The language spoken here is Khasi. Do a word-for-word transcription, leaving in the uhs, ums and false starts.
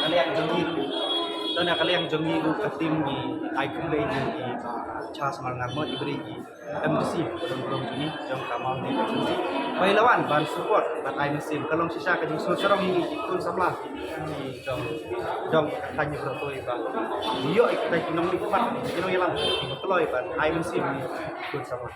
Ka liang jong ngi ruh, to na ka liang jong ngi ruh ka team ngi ai khublei ïa i Bah Charles Marngar mo, i briew i M D C ka dong ka dong jong ngi jong ka Mawhynde constituency. Ba i la wan ban support ban ai mynsiem, ka long shisha ka jingsngew sarong ïa ngi ki khun samla ki dong dong ka thaiñ Mawryngkneng ba ïoh ïa kita ki nongmihkhmat ki nongïalam kiba kloi ban ai mynsiem ïa ki khun samla.